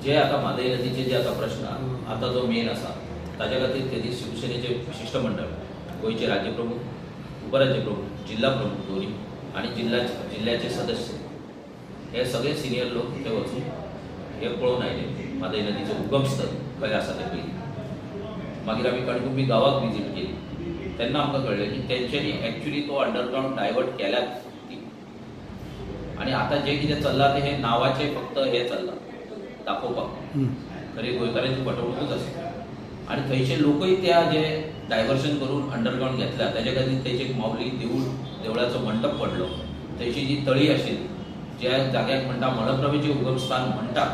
जे आता म्हादय नदीचे जे आता प्रश्न आता जो मेन आसा ताज्या खातीर तेजी शिवसेनेचे शिष्टमंडळ, गोंयचे राज्यप्रमुख, उपराज्यप्रमुख, जिल्हा प्रमुख दोन्ही आणि जिल्ह्याचे सदस्य हे सगळे सिनियर लोक थंय वचून हे पळोवन आयले म्हादय नदीचें उगमस्थळ खंय आसा तें पयलीं. मागीर आमी कणकुंबी गांवाक विजीट केली तेन्ना आमकां कळ्ळें की तेंच्यांनी एक्चुली तो अंडरग्रावंड डायवर्ट केल्यात ती. आणि आता जे कितें चल्लां तें हे नांवाचें फक्त हें चल्लां दाखोवपाक, खरी गोंयकारांची फटवणूकच आसा. आणि थंयचे लोकूय त्या जे डायवर्शन करून अंडरग्रावंड घेतल्या त्याच्या खातीर थंयची एक माऊली देऊळ, देवळाचो मंडप पडलो. थंयची जी तळी आशिल्ली, ज्या जाग्याक म्हणटा मलप्रभेचें उगमस्थान म्हणटा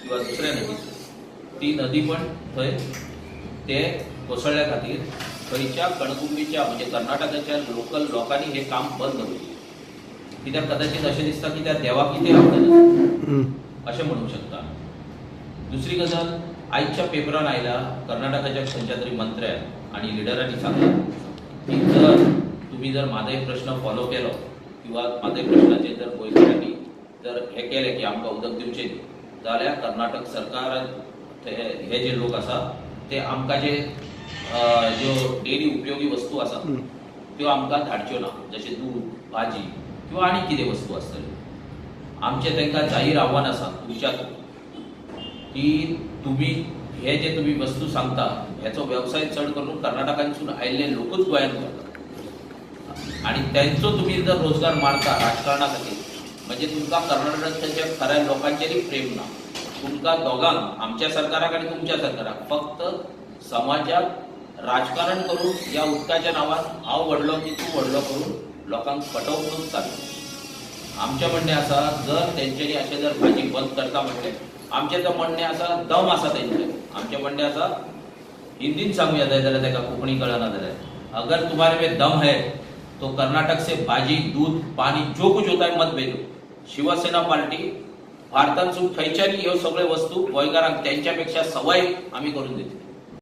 किंवा दुसऱ्या नदीची ती नदी, पण थंय ते कोसळ्या खातीर थंयच्या कणकुंबीच्या म्हणजे कर्नाटकाच्या लोकल लोकांनी हे काम बंद दवरलें. कित्याक कदाचित अशें दिसता की त्या देवाक कितें आवडना अशें म्हणूंक शकता. दुसरी गजाल, आयच्या पेपरान आयला कर्नाटकाच्या खंयच्या तरी मंत्र्यान आणि लिडरांनी सांगला की जर तुम्ही जर म्हादय प्रश्न फॉलो केलो किंवा म्हादय प्रश्नाचेर जर गोंयकारांनी जर हे केलें की आमकां उदक दिवचें न्ही जाल्यार कर्नाटक सरकार हे जे लोक आसा ते आमकां जे ज्यो डेली उपयोगी वस्तू आसा त्यो आमकां धाडच्यो ना, जशें दूद, भाजी किंवा आनी कितें वस्तू आसतल्यो. आमचें तांकां जाहीर आव्हान आसा तुमच्या की तुम्ही हे जे तुम्ही वस्तू सांगता ह्याचो व्यवसाय चड करून कर्नाटकांतसून आयिल्ले लोकूच गोंयांत करतात आणि त्यांचो तुम्ही जर रोजगार मारता राजकारणा खातीर म्हणजे तुमकां कर्नाटकाच्या खऱ्या लोकांचेरय प्रेम ना. तुमकां दोगांक, आमच्या सरकाराक आनी तुमच्या सरकाराक, फक्त समाजाक राजकारण करून ह्या उदकाच्या नांवान हांव व्हडलो की तूं व्हडलो करून लोकांक फटोवनूच चालू. आमचें म्हणणें आसा, जर तेंच्यांनी अशें जर भाजी बंद करता म्हणलें, आमचें तर म्हणणें आसा, दम आसा तेंचें. आमचें म्हणणें आसा, हिंदीन सांगूया जाय जाल्यार, ताका कोंकणी कळना जाल्यार, अगर तुम्हारे में दम है तो कर्नाटक से भाजी, दूध, पाणी जो कुछ होता है मत भेजो. शिवसेना पार्टी भारतांतसून खंयच्यानी ह्यो सगळ्यो वस्तू गोंयकारांक त्यांच्या पेक्षा सवाय आमी करून दितले.